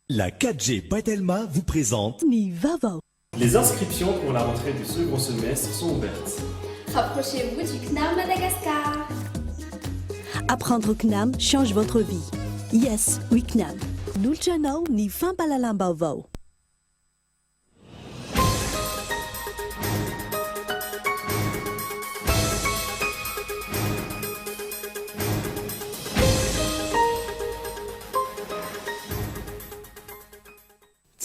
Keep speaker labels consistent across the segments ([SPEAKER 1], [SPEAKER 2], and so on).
[SPEAKER 1] La 4G by Telma vous présente.
[SPEAKER 2] Ny vaovao.
[SPEAKER 3] Les inscriptions pour la rentrée du second semestre sont ouvertes.
[SPEAKER 4] Rapprochez-vous du CNAM Madagascar.
[SPEAKER 2] Apprendre au CNAM change votre vie. Yes, we CNAM. Manolotra anao ny fampahalalam-baovao.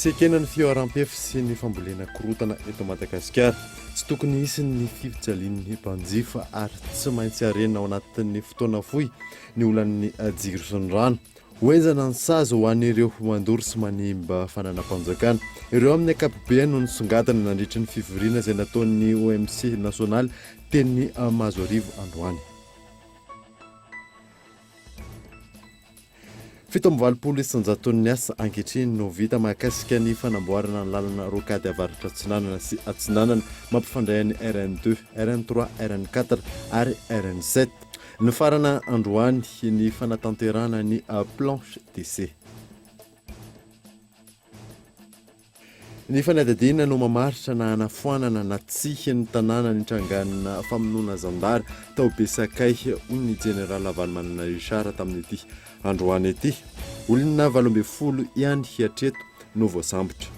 [SPEAKER 5] Tsy ekena ny fihoaram-pefy sy ny fambolena korontana eto Madagasikara. Tsy tokony hisy ny fijalian'ny mpanjifa ary tsy maintsy harenina ao anatin'ny fotoana fohy ny olan'ny jiro sy ny rano. Ho henjana ny sazy ho an'ireo mandoro sy manimba fananam-panjakana. Ireo amin'ny ankapobeny no nisongadina nandritry ny fivoriana izay nataon'ny OMC nasionaly teny Mahazoarivo androany. 87 isan-jaton'ny asa ankehitriny no vita mahakasika ny fanamboarana ny lalana Rocade Avaratra Atsinanana sy Atsinanana mampifandray an'ny RN deux, RN trois, RN quatre ary RN sept. Nifarana androany ny fanatanterahana ny planche d'essai. Ny fanadihadiana no mamaritra na hanafoanana na tsia ny tanàna nitrangana famonoana zandary tao Besakay, hoy ny Jeneraly Ravalomanana Richard tamin'ity androany ity. Olona 18 ihany hatreto no voasambotra.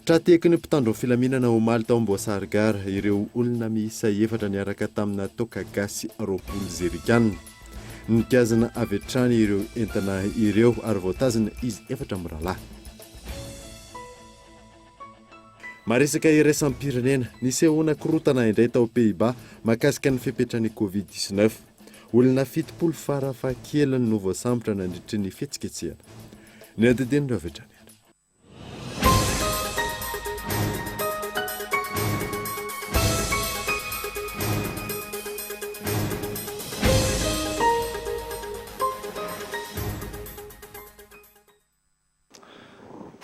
[SPEAKER 5] Tra-tehaky ny mpitandro ny filaminana omaly tao Amboasary Gara ireo olona miisa efatra niaraka tamina toaka gasy 20 zerikanina. Nogazana avy hatrany ireo entana ireo ary voatazona izy efatra mirahalahy. Maresaka iraisam-pirenena, nisehoana korontana indray tao Pays-Bas mahakasika ny fepetran'ny Covid 19. Olona 70 farafahakeliny no voasambotra nandritry ny fihetsiketsehana. Ny andinindininy avy hatrany.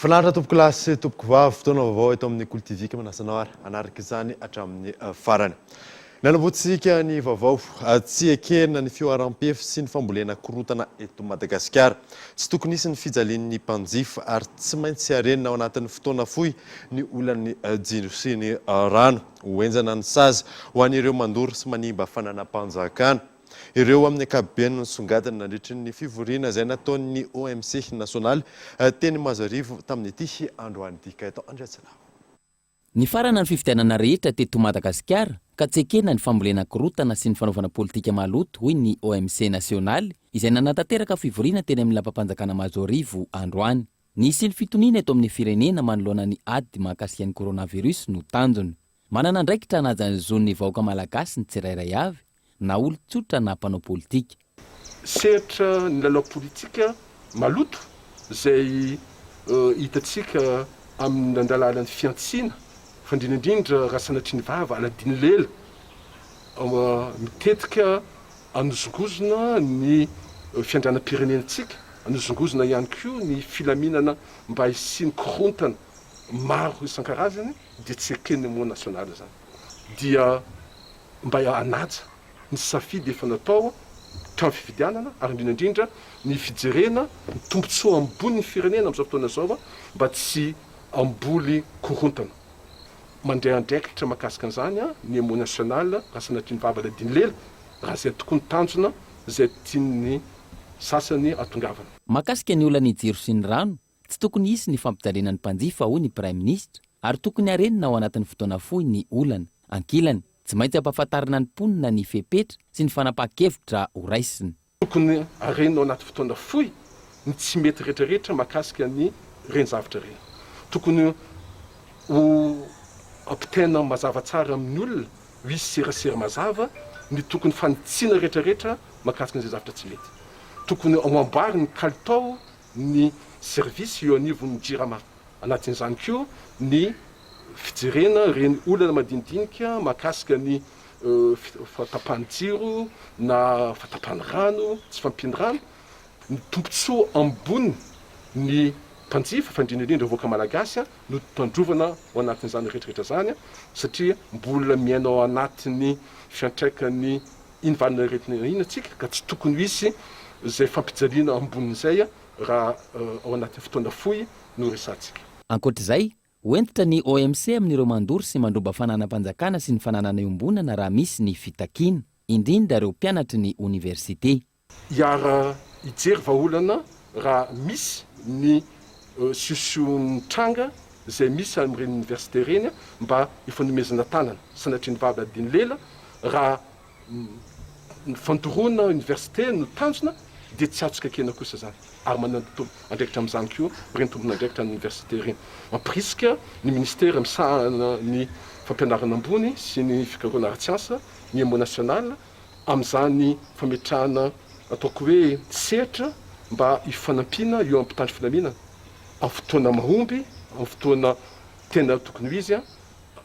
[SPEAKER 5] Finaritra tompokolahy sy tompokovavy, fotoana vaovao eto amin'ny Kolo TV ka manasa anao ary hanaraka izany hatramin'ny farany. Nanombohantsika ny vaovao, tsy ekena ny fihoaram-pefy sy ny fambolena korontana eto Madagasikara. Tsy tokony hisy ny fijalian'ny mpanjifa ary tsy maintsy harenina ao anatin'ny fotoana fohy ny olan'ny jiro sy ny rano. Ho henjana ny sazy ho an'ireo mandoro sy manimba fananam-panjakana. Ireo amin'ny ankapobeny no nisongadina nandritry ny fivoriana izay nataon'ny OMC nasionaly teny Mahazoarivo tamin'ity androany ity. Gaëtan Andriatsilavo.
[SPEAKER 6] Nifarana ny fifidianana rehetra teto Madagasikara ka tsy ekena ny fambolena korontana sy ny fanaovana politika maloto hoy ny OMC nasionaly izay nanatanteraka fivoriana teny amin'ny lapam-panjakana Mahazoarivo androany. Ny hisian'ny fitoniana eto amin'ny firenena manoloana ny ady mahakasika ny coronavirus no tanjona. Manana andraikitra hanaja ny zon'ny vahoaka malagasy ny tsirairay avy na olon-tsotra na mpanao politika.
[SPEAKER 7] Sehatra ny lalao politika maloto izay hitantsika amin'ny andalàlan'ny fihantsiana, fa indrindra indrindra raha sanatria ny vava aladin'ny lela, mitetika hanozongozona ny fiandrianam-pirenentsika, hanozongozona ihany koa ny filaminana mba hisian'ny korontana maro isan-karazany dia tsy eken'ny Mouvement National izany. Dia mba hanaja ny safidy efa natao hatramin'ny fifidianana ary indrindra indrindra ny fijerena ny tombontsoa ambony ny firenena amin'izao fotoana izao mba tsy hamboly korontana. Mandray andraikitra mahakasika an'izany ny Emo National raha sanatria ny vava ilay diny lela raha izay tokoa ny tanjona izay tian'ny sasany hatongavana.
[SPEAKER 6] Mahakasika ny olan'ny jiro sy ny rano, Tsy tokony hisy ny fampijaliana ny mpanjifa, hoy ny Praiminisitra, ary tokony harenina ao anatin'ny fotoana fohy ny olana. Ankilany, tsy maintsy ampahafantarina ny mponina ny fepetra sy ny fanapahan-kevitra horaisina.
[SPEAKER 7] Tokony harenina ao anaty fotoana fohy ny tsy mety rehetrarehetra mahakasika ny ireny zavatra ireny. Tokony ho ampitaina mazava tsara amin'ny olona, ho hisy serasera mazava ny tokony fanitsiana rehetrarehetra mahakasika an'izay zavatra tsy mety. Tokony ho amboariny ny kalitao ny service eo anivon'ny Jirama. Anatin'izany koa ny fijerena ireny olana madinidinika mahakasika ny fahatapahan'ny jiro na fahatapahan'ny rano, tsy fahampian'ny rano. Ny tombontsoa ambony ny mpanjifa fa indrindra indrindra vahoaka malagasy no tandrovana ao anatin'izany rehetra rehetra izany satria mbola miaina ao anatin'ny fiantraikan'ny iny valin'aretina iny isika ka tsy tokony hisy. izay fampijaliana ambonin'izay raha ao anatin'ny fotoana fohy no resahantsika.
[SPEAKER 6] Ankoatra izay, ho hentitra ny OMC amin'ireo mandoro sy mandroba fananam-panjakana sy ny fananana iombonana raha misy ny fitakiana, indrindra ireo mpianatry ny oniversite.
[SPEAKER 7] Hiara hijery vahaolana raha misy ny siosion-tranga izay misy amin'ireny oniversite ireny mba hifanomezana tanana. Sanatria ny vava adin'ny lela, raha ny fandoroana oniversite no tanjona dia tsy azontsika ekena kosa izany ary manana andraikitra amin'izany koa ireny tompon'andraikitra ny oniversite ireny. Mampirisika ny minisitera misahana ny fampianarana ambony sy ny fikarohana ara-tsiansa, ny EMO national, amin'izany fametrahana ataoko hoe sehatra mba hifanampiana eo amin'ny mpitandro filaminana amin'ny fotoana mahomby, amin'ny fotoana tena tokony ho izy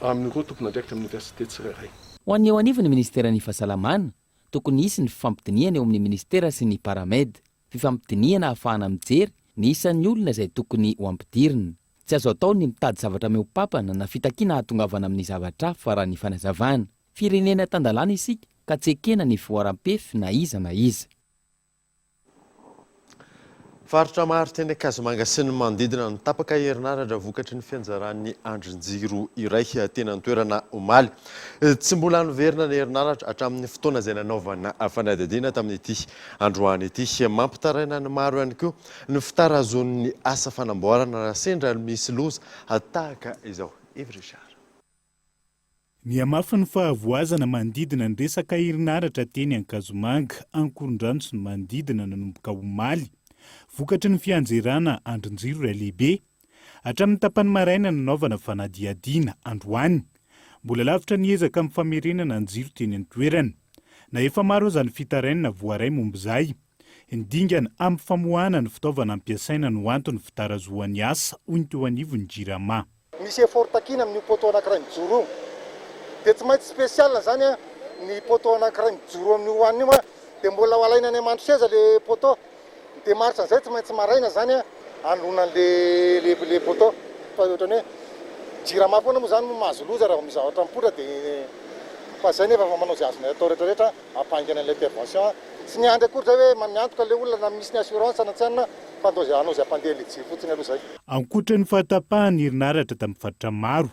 [SPEAKER 7] amin'ireo tompon'andraikitra amin'ny oniversite tsirairay.
[SPEAKER 6] Ho an'ny eo anivon'ny minisiteran'ny Fahasalamana, tokony hisy ny fifampidinihana eo amin'ny minisitera sy ny Paramed. Fifampidinihana ahafahana mijery ny isan'ny olona izay tokony ho ampidirina. Tsy azo atao ny mitady zavatra mihoa-papana na fitakiana hahatongavana amin'ny zavatra hafa raha ny fanazavana. Firenena tan-dalàna isika ka tsy ekena ny fihoaram-pefy na iza na iza.
[SPEAKER 5] Faritra maro teny Ankazomanga sy ny manodidina no tapaka herinaratra vokatry ny fianjaran'ny andrin-jiro iray teny an-toerana omaly. Tsy mbola niverina ny herinaratra hatramin'ny fotoana izay nanaovana fanadihadiana tamin'ity androany ity. Mampitaraina ny maro ihany koa ny fitarazoan'ny asa fanamboarana raha sendra misy loza tahaka izao. Yves Richard.
[SPEAKER 8] Nihamafy ny fahavoazana manodidina ny resaka herinaratra teny Ankazomanga, Ankorondrano sy ny manodidina nanomboka omaly, vokatry ny fianjerana andrin-jiro iray lehibe. Hatramin'ny tapany maraina nanaovana fanadihadiana, androany. Mbola lavitra ny ezaka amin'ny famerenana ny jiro teny an-toerana. Na efa maro aza ny fitarainana voaray momba izay. Ny dingana amin'ny famoahana ny fitaovana ampiasaina no anton'ny fitarazohan'ny asa, hoy ny teo anivon'ny Jirama.
[SPEAKER 9] Misy effort takiana amin'io poteau anankiray mijoro io. Dia tsy maintsy spécial zany an, ny poteau anankiray mijoro amin'io hoanina io an, dia mbola ho alaina any Mandroseza le poteau. Ny démarche an'izay tsy maintsy maraina zany an, hanoloana an'le le le poteau. Fa ohatran'ny hoe jirama foana moa zany moa mahazo loza raha vao misy zavatra mipoitra dia fa zay nefa efa manao izay azonay atao rehetra rehetra hampahaingana an'ilay intervention an. Tsy niandry akory zay hoe miantoka le olona na misy ny assurance na tsy anona fa andao izay hanao izay hampandeha an'ilay jiro fotsiny aloha zay.
[SPEAKER 8] Ankoatra ny fahatapahan'ny herinaratra tamin'ny faritra maro,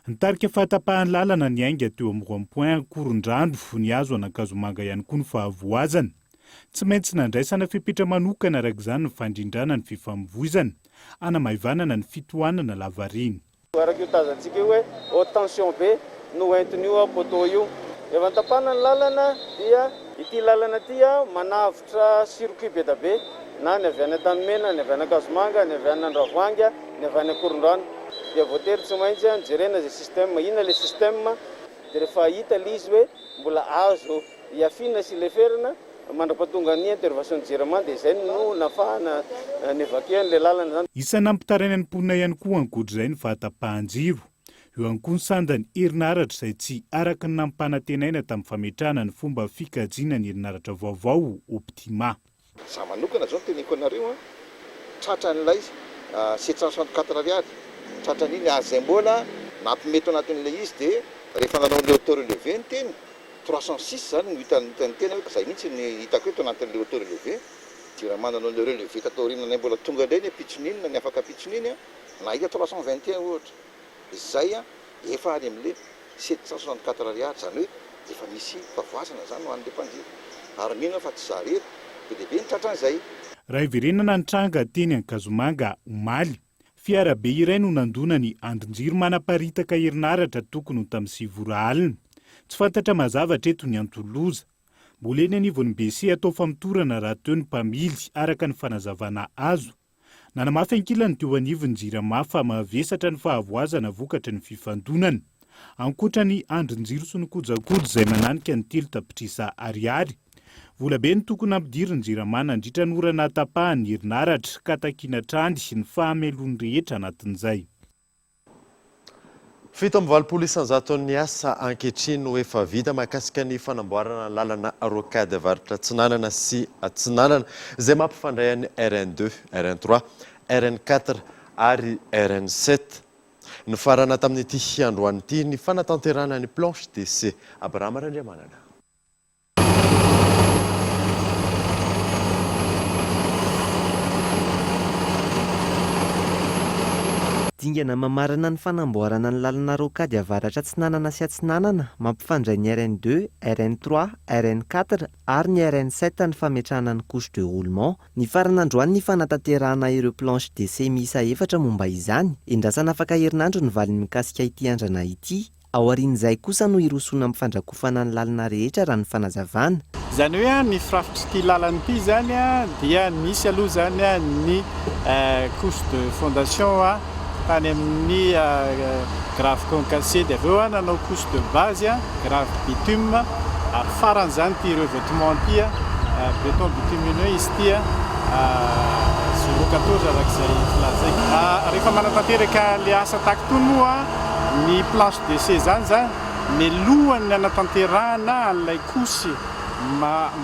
[SPEAKER 8] nitarika fahatapahan'ny lalana niainga teo amin'ny rond point Ankorondrano nihazo an'Ankazomanga ihany koa ny fahavoazana. Tsy maintsy nandraisana fepetra manokana araka izany ny fandrindrana ny fifamoivoizana, hanamaivanana ny fitohanana lavareny.
[SPEAKER 10] Araka io tazantsika io hoe haute tension be no entin'io poteau io. Rehefa notapahana ny lalana dia ity lalana ity manavotra circuit be da be na ny avy any Antanimena, ny avy any Ankazomanga, ny avy any Andravoahangy, ny avy any Ankorondrano. Dia voatery tsy maintsy nojerena izay système, inona ilay système, dia rehefa hita ilay izy hoe mbola azo Ihafiana sy leferana mandra-pahatonga ny intervention ny Jirama dia izay no nahafahana ni-evacuer an'ilay lalana izany.
[SPEAKER 8] Isan'ny nampitaraina ny mponina ihany koa ankoatr'izay ny fahatapahan-jiro. Eo ihany koa ny sandan'ny herinaratra izay tsy araka ny nampanantenaina tamin'ny fametrahana ny fomba fikajiana ny herinaratra vaovao Optima.
[SPEAKER 11] Za manokana zao no teneniko anareo an, tratran'ilay 764 ariary, tratran'iny ary zay mbola nampimety ao anatin'ilay izy de rehefa nanao an'ilay auto relevé ny tena, 306 zany no hitan'ny hitan'ny tena hoe zay mihitsy ny hitako eto anatin'ilay auto relevé, jirama nanao an'ilay relevé tato aoriananay mbola tonga indray ny ampitson'iny na ny afaka ampitson'iny an, nahita 321 ohatra. Izay efa any amin'ilay 764 ariary, izany hoe efa misy favoazana izany ho an'ilay mpanjifa. Ary mino aho fa tsy izaho irery, be dia be ny tratran'izay.
[SPEAKER 8] Raha hiverenana ny tranga teny Ankazomanga, omaly, fiarabe iray no nandona ny andrin-jiro manaparitaka herinaratra tokony ho tamin'ny sivy ora alina. Tsy fantatra mazava hatreto ny anton'ny loza. Mbola eny anivon'ny BC atao famotorana rahateo ny mpamily, araka ny fanazavana azo. Nanamafy ankilany teo anivon'ny Jirama fa mavesatra ny fahavoazana vokatry ny fifandonana. Ankoatra ny andrin-jiro sy ny kojakoja izay mananika ny 3 tapitrisa ariary. Volabe no tokony nampidirin'ny Jirama nandritra ny ora nahatapahan'ny herinaratra ka takiana hatrany ny fahameloan'ny rehetra anatin'izay.
[SPEAKER 5] 87 isan-jaton'ny asa ankehitriny no efa vita mahakasika ny fanamboarana ny lalana Rocade Avaratra Atsinanana sy Atsinanana izay mampifandray an'ny RN deux, RN trois, RN quatre ary RN sept. Nifarana tamin'ity androany ity ny fanatanterahana ny planche d'essai. Abrahama Randriamanana.
[SPEAKER 12] Dingana mamarana ny fanamboarana ny lalana rocade avaratra atsinanana sy atsinanana mampifandray ny RN deux, RN trois, RN quatre ary ny RN sept ny fametrahana ny couche de roulement. Nifarana androany ny fanatanterahana ireo planche d'essai miisa efatra momba izany. Endrasana afaka herinandro ny valiny mikasika ity andrana ity. Aorian'izay kosa no hirosoana amin'ny fandrakofana ny lalana rehetra raha ny fanazavana.
[SPEAKER 13] Izany hoe ny firafitr'ity lalana ity izany dia nisy aloha izany ny couche de fondation tany amin'ny grave concassé dia avy eo nanao couche de base grave bitume ary farany izany ity revêtement ity béton bitumineux izy ity zéro quatorze araka izay filazaiko. Rehefa manatanteraka ilay asa tahaka itony moa Ny planche d'essai zany zany mialohan'ny hanatanterahana an'ilay couche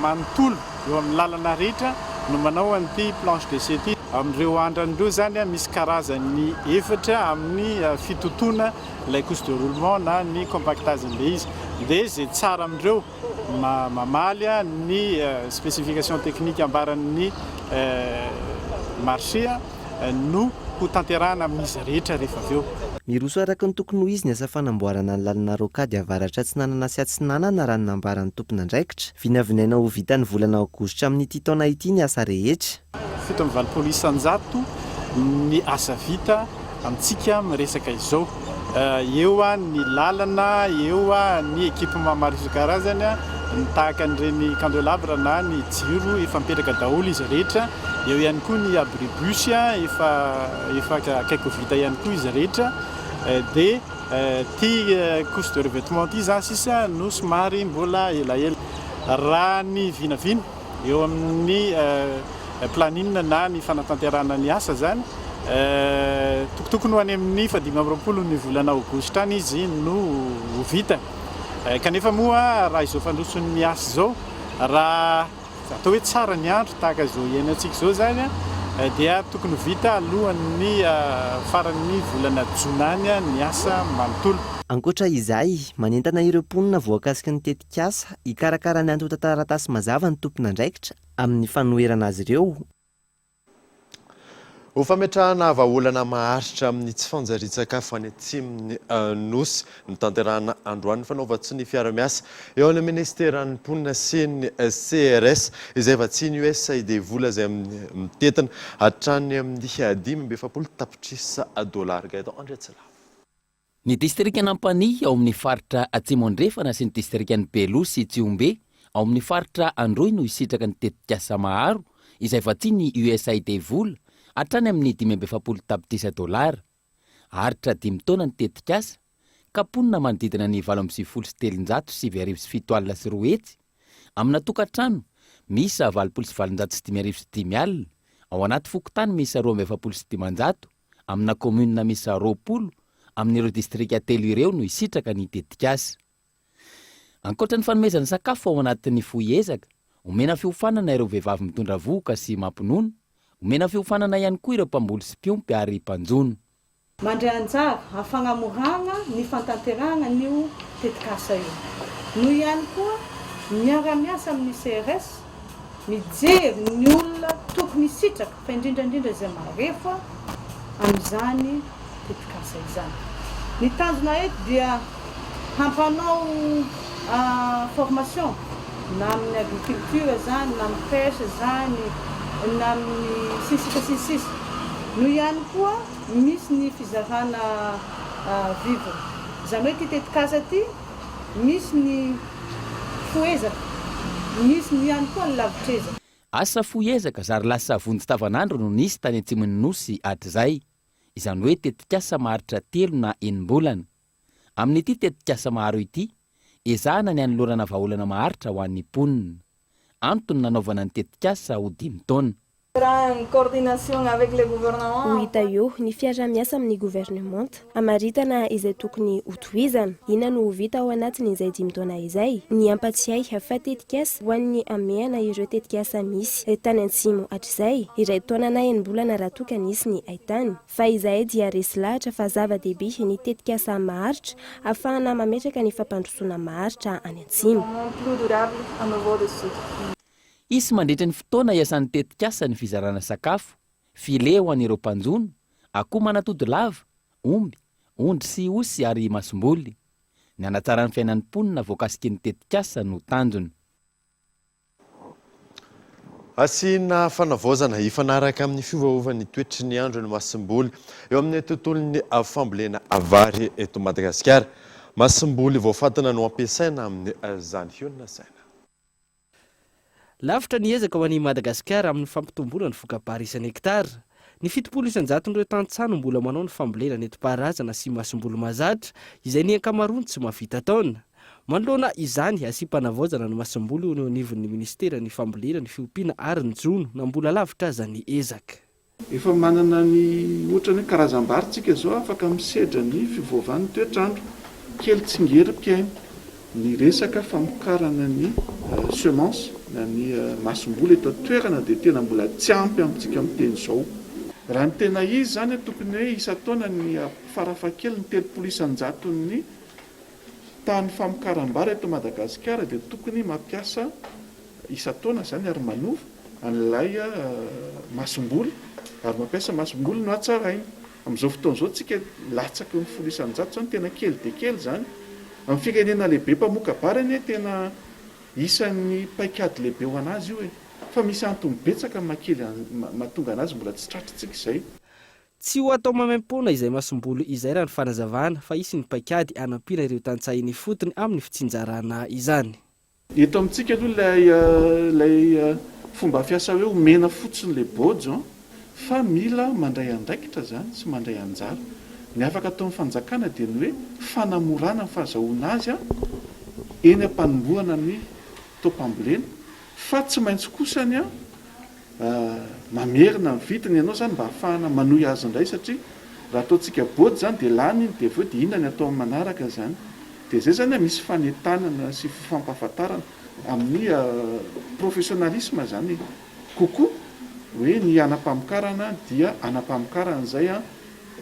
[SPEAKER 13] manontolo eo amin'ny lalana rehetra no manao an'ity planche d'essai ity. Amin'ireo andrana ireo zany misy karazany efatra amin'ny fitotoana ilay couche de roulement na ny compactage an'ilay izy. Dia izay tsara amin'ireo mamaly ny spécification technique ambaran'ny marché no ho tanterahana amin'izy rehetra rehefa avy eo.
[SPEAKER 12] Miroso araka ny tokony ho izy ny asa fanamboarana ny lalana Rocade avaratra atsinanana sy atsinanana raha ny nambaran'ny tompon'andraikitra. Vinavinaina ho vita ny volana aogositra amin'ity taona ity ny asa rehetra.
[SPEAKER 13] 87% ny asa vita amintsika miresaka izao. Eo ny lalana, eo ny équipement maro isan-karazany, ny tahaka an'ireny candelabre na ny jiro efa mipetraka daholo izy rehetra. Eo ihany koa ny abri bus efa efa akaiky ho vita ihany koa izy rehetra. Dia ity couche de revêtement ity izany sisa no somary mbola elaela. Raha ny vinavina eo amin'ny planning na ny fanatanterahana ny asa izany, tokotokony ho any amin'ny fahadimy amby 20 ny volana aogositra any izy no ho vita. Kanefa moa raha izao fandroson'ny asa izao, raha atao hoe tsara ny andro tahaka izao iainantsika izao izany dia tokony ho vita alohan'ny faran'ny volana jona any ny asa manontolo.
[SPEAKER 12] Ankoatra izay, manentana ireo mponina voakasiky ny tetikasa hikarakara ny antontan-taratasy mazava ny tompon'andraikitra amin'ny fanoherana azy ireo.
[SPEAKER 5] Ho fametrahana vahaolana maharitra amin'ny tsy fanjarian-tsakafo any atsimon'ny Nosy, notanterahina androany ny fanaovan-tsonia fiara-miasa eo amin'ny Minisiteran'ny Mponina sy ny CRS, izay vatsian'ny USAID vola izay mitentina hatrany amin'ny 45 tapitrisa dolara. Gaëtan Andriatsilavo.
[SPEAKER 6] Ny distrikan'Ampanihy ao amin'ny faritra Atsimo Andrefana sy ny distrikan'i Beloha sy Tsihombe ao amin'ny faritra Androy no hisitraka ny tetikasa Maharo izay vatsian'ny USAID vola hatrany amin'ny 45 tapitrisa dolara. Haharitra dimy taona ny tetikasa ka mponina manodidina ny 298 970 amina tokantrano miisa 580 ao anaty fokontany miisa 542 amina kaominina miisa 20 amin'ireo distrika telo ireo no hisitraka ny tetikasa. Ankoatra ny fanomezana sakafo ao anatin'ny fohy ezaka, omena fiofanana ireo vehivavy mitondra vohoka sy mampinono, omena fiofanana ihany koa ireo mpamboly sy mpiompy ary mpanjono.
[SPEAKER 14] Mandray anjara amin'ny fagnamoragna ny fantanterahagna an'io tetikasa io. No ihany koa miara-miasa amin'ny CRS mijery ny olona tokony hisitraka fa indrindra indrindra izay marefo amin'izany tetikasa izany. Ny tanjona eto dia hampanao formation na amin'ny agriculture izany na amin'ny pêche izany na amin'ny sy ny sisa sy ny sisa. No ihany koa misy ny fizarana vivre. Izany hoe ity tetikasa ity misy ny fohezaka, misy ny ihany koa ny lavitr'ezaka.
[SPEAKER 6] Asa fohy ezaka zary lasa vonjy tavanandro no nisy tany atsimon'ny Nosy hatrizay, izany hoe tetikasa maharitra telo na enim-bolana. Amin'ity tetikasa Maharo ity, ezahana ny hanolorana vahaolana maharitra ho an'ny mponina. Antony nanaovana ny tetikasa ho dimy taona.
[SPEAKER 4] Ho hita eo ny fiaraha-miasa amin'ny governemanta, hamaritana izay tokony hotohizana. Inona no ho vita ao anatin'izay dimy taona izay? Ny hampatsiahy fa tetikasa ho an'ny hamehana ireo tetikasa misy tany antsimo hatrizay, iray taona na enim-bolana raha toa ka nisy ny haitany. Fa izahay dia resy lahatra fa zava-dehibe ny tetikasa maharitra ahafahana mametraka ny fampandrosoana maharitra any antsimo.
[SPEAKER 6] Hisy mandritra ny fotoana iasan'ny tetikasa ny fizarana sakafo, filet ho an'ireo mpanjono, akoho manatody lava, omby, ondry sy osy ary masomboly. Ny hanatsara ny fiainan'ny mponina voakasiky ny tetikasa no tanjona.
[SPEAKER 5] Asiana fanavaozana hifanaraka amin'ny fiovaovan'ny toetry ny andro ny masomboly eo amin'ny tontolon'ny fambolena vary eto Madagasikara. Masomboly voafantina no ampiasaina amin'izany. Hionona saina.
[SPEAKER 15] Lavitra ny ezaka ho an'i Madagasikara amin'ny fampitomboana ny voka-bary isan'hektara. Ny 70 isan-jaton'ireo tantsaha no mbola manao ny fambolena nentim-paharazana sy masomboly mahazatra, izay ny ankamaroany tsy mahavita taona. Manoloana izany, asiam-panavaozana ny masomboly eo anivon'ny minisiteran'ny Fambolena, ny Fiompiana ary ny Jono, na mbola lavitra aza ny ezaka.
[SPEAKER 16] Efa manana ny ohatrany hoe karazam-bary tsika izao afaka misedra ny fiovaovan'ny toetr'andro. Kely tsingerim-piaina ny resaka famokarana ny semence na ny masomboly eto an-toerana dia tena mbola tsy ampy amintsika miteny izao. Raha ny tena izy izany tokony hoe isan-taona ny farafahakeliny 30 isan-jaton'ny tany famokaram-bary eto Madagasikara dia tokony mampiasa isan-taona izany ary manova an'ilay masomboly ary mampiasa masomboly no hatsaraina. Amin'izao fotoana izao tsika latsaky ny 10% izany, tena kely dia kely izany. Amin'ny firenena lehibe mpamoka-bary anie tena isan'ny paikady lehibe ho an'azy io e! Fa misy antony betsaka mahakely mahatonga an'azy mbola tsy tratrintsika izay.
[SPEAKER 15] Tsy ho atao maimaimpoana izay masomboly izay raha ny fanazavana fa hisy ny paikady hanampiana ireo tantsaha eny ifotony amin'ny fitsinjarana izany.
[SPEAKER 16] Eto amintsika aloha ilay ilay fomba fiasa hoe omena fotsiny ilay bôjo an, fa mila mandray andraikitra izany sy mandray anjara. Ny afaka ataon'ny fanjakana dia ny hoe fanamorana ny fahazahoana azy an, eny am-panombohana ny taom-pambolena, fa tsy maintsy kosany an, mamerina ny vidiny ianao izany mba hahafahana manohy azy indray satria raha ataontsika bôdy izany dia lany iny dia avy eo dia inona ny atao amin'ny manaraka izany. Dia izay izany misy fanentanana sy fifampahafantarana amin'ny professionnalisme izany kokoa hoe ny hanam-pamokarana dia hanam-pamokarana izay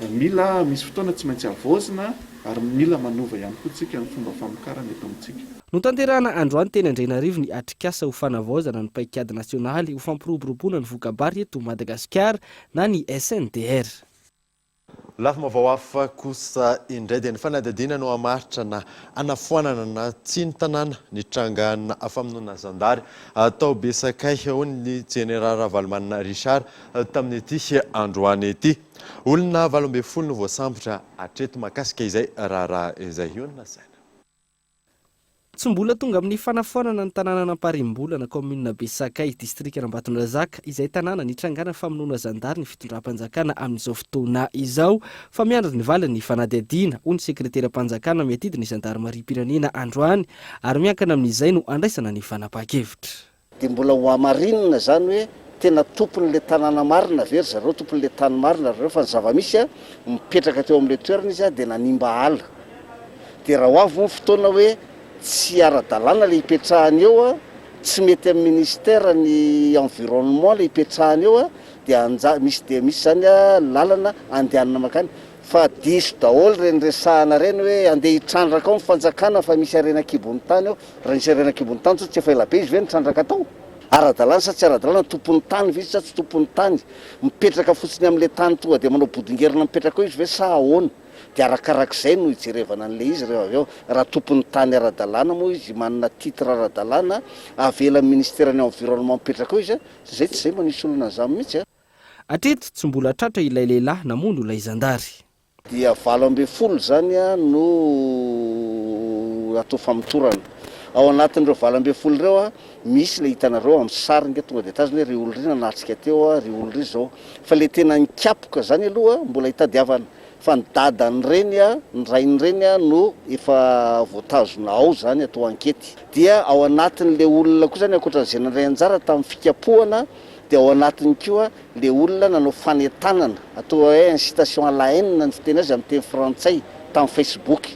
[SPEAKER 16] mila misy fotoana tsy maintsy havaozina ary mila manova ihany koa tsika ny fomba famokarana eto amintsika.
[SPEAKER 15] Notanterahana androany teny Andrianarivo ny atrikasa ho fanavaozana ny paikady nasionaly ho fampiroboroboana ny voka-bary eto Madagasikara na ny SNDR.
[SPEAKER 5] Lafim-baovao hafa kosa indray dia ny fanadihadiana no hamaritra na hanafoanana na tsia ny tanàna nitrangana famonoana zandary tao Besakay, hoy ny Jeneraly Ravalomanana Richard tamin'ity androany ity. Olona 18 no voasambotra hatreto mahakasika izay raharaha izay. Io no lazaina.
[SPEAKER 15] Tsy mbola tonga amin'ny fanafoanana ny tanànan'Amparimbolana, kaominina Besakay, distrikan'Ambatondrazaka, izay tanàna nitrangana famonoana zandary ny fitondram-panjakana amin'izao fotoana izao, fa miandry ny valin'ny fanadihadiana, hoy ny sekreteram-panjakana miadidy ny zandarimariam-pirenena androany, ary miankina amin'izay no andraisana ny fanapahan-kevitra.
[SPEAKER 17] Dia mbola ho hamarinina izany hoe tena tompon'ilay tanàna marina ve ry zareo, tompon'ilay tany marina ry zareo fa ny zava-misy a, mipetraka teo amin'ilay toerana izy a dia nanimba ala. Dia raha ho avy moa ny fotoana hoe tsy ara-dalàna ilay hipetrahany eo a, tsy mety amin'ny ministère ny environnement ilay hipetrahany eo a, dia anja- misy dia misy izany a lalana andehanana mankany. Fa diso daholo ireny resahana ireny hoe andeha hitrandraka ao ny fanjakana fa misy harena an-kibon'ny tany ao. Raha nisy harena an-kibon'ny tany sao tsy efa elabe izy ve nitrandraka tao? Ara-dalàna sa tsy ara-dalàna? Tompon'ny tany ve izy sa tsy tompon'ny tany? Mipetraka fotsiny amin'ilay tany tonga dia manao bodongerina mipetraka eo izy ve sa ahoana? Dia arakarak'izay no hijerevana an'ilay izy rehefa avy eo. Raha tompon'ny tany ara-dalàna moa izy, manana titre ara-dalàna, avelan'ny ministeran'ny environnement mipetraka eo izy, izay tsy izay manisy olona an'izany mihitsy a!
[SPEAKER 15] Hatreto, tsy mbola tratra ilay lehilahy namono ilay zandary.
[SPEAKER 17] Dia 18 izany no atao famotorana. Ao anatin'ireo 18 ireo, misy ilay hitanareo amin'ny sary ange tonga dia tazana hoe ry olona ry nanatrika teo, ry olona ry izao. Fa ilay tena nikapoka izany aloha mbola itadiavana. Fa ny dadan'ireny, ny rain'ireny no efa voatazona ao izany atao ankety. Dia ao anatin'ilay olona koa izany ankoatran'izay nandray anjara tamin'ny fikapohana dia ao anatiny koa le olona nanao fanentanana, atao hoe incitation à la haine ny fiteny azy amin'ny teny frantsay, tamin'ny Facebook.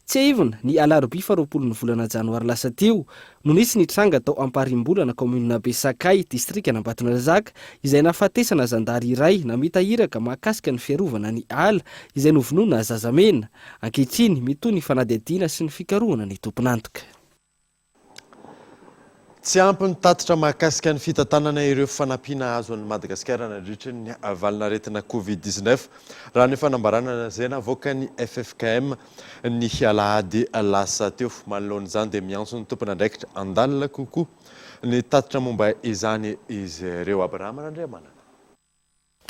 [SPEAKER 15] Tsiahivina, ny alarobia faharoapolo ny volana janoary lasa teo no nisy ny tranga tao Amparimbolana, kaominina Besakay, distrikan'Ambatonazaka, izay nahafatesana zandary iray namita iraka mahakasika ny fiarovana ny ala, izay novonoina zazamena. Ankehitriny, mitohy ny fanadihadiana sy ny fikarohana ny tompon'antoka.
[SPEAKER 5] Tsy ampy ny tatitra mahakasika ny fitantanana ireo fanampiana azon'i Madagasikara nandritra ny valanaretina Covid 19, raha ny fanambarana izay navoakan'ny ffkm ny alahady lasa teo. Manoloana izany dia miantso ny tompon'andraikitra handalina kokoa ny tatitra momba izany izy ireo. Abraham Randriamanana.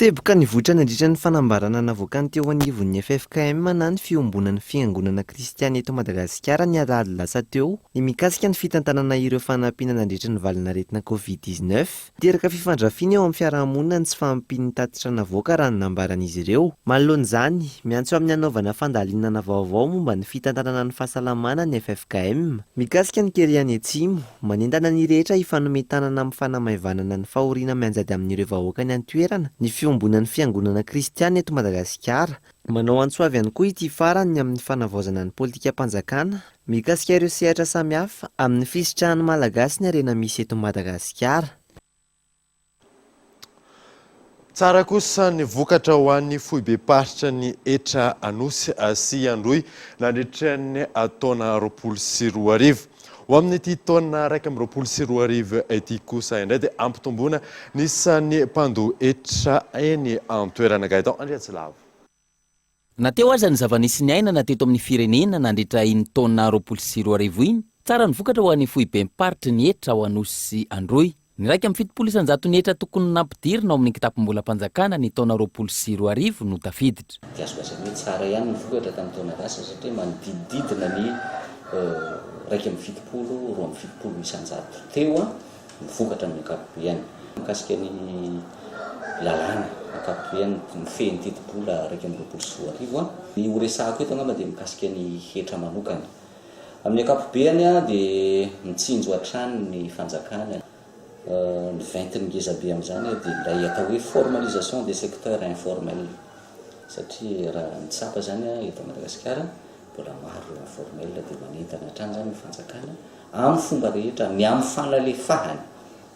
[SPEAKER 12] Teboka nivoitra nandritra ny fanambarana navoakan'ny teo anivon'ny ffkm na ny Fiombonan'ny Fiangonana Kristiana eto Madagasikara ny alahady lasa teo ny mikasika ny fitantanana ireo fanampiana nandritra ny valanaretina Covid 19. Niteraka fifandrafiana eo amin'ny fiarahamonina ny tsy fahampian'ny tatitra navoaka raha ny nambaran'izy ireo. Manoloana izany, miantso amin'ny hanaovana fandalinana vaovao momba ny fitantanana ny fahasalamana ny ffkm. Mikasika ny kere any Atsimo, Manentana ny rehetra hifanome tanana amin'ny fanamaivanana ny fahoriana mianjady amin'ireo vahoaka any an-toerana ny fiombonan'ny fiangonana kristiana eto Madagasikara. Manao antso avo ihany koa ity farany ny amin'ny fanavaozana ny politikam-panjakana mikasika ireo sehatra samihafa amin'ny fisitrahan'ny Malagasy ny harena misy eto Madagasikara.
[SPEAKER 5] Tsara kosa ny vokatra ho an'ny foibem-paritra ny hetra Anosy sy Androy nandritra ny taona 2020. Ho amin'ity taona 2021 ity kosa indray dia ampitomboina ny isan'ny mpandoa hetra eny an-toerana. Gaëtan Andriantsilavo.
[SPEAKER 6] Na teo aza ny zava-nisy niainana teto amin'ny firenena nandritra iny taona 2020 iny, tsara ny vokatra ho an'ny foibem-paritry ny hetra ao Anosy sy Androy. Ny 71 isan-jaton'ny hetra tokony nampidirina ao amin'ny kitapom-bolam-panjakana ny taona 2020 no tafiditra.
[SPEAKER 18] Dia azo lazaina hoe tsara ihany ny vokatra tamin'ny taona lasa satria manodidididina ny 71, 72 isan-jato teo ny vokatra amin'ny ankapobeny. Mikasika ny lalàna ankapobeny mifehy ny tetibola 2021, ny ho resahako eto angamba dia mikasika ny hetra manokana. Amin'ny ankapobeny dia mitsinjo hatrany ny fanjakana. Ny ventiny ngezabe amin'izany dia ilay atao hoe formalisation des secteurs informels satria raha ny tsapa izany eto Madagasikara mbola maro ireo informels dia manentana hatrany izany ny fanjakana amin'ny fomba rehetra, ny amin'ny fanalefahana,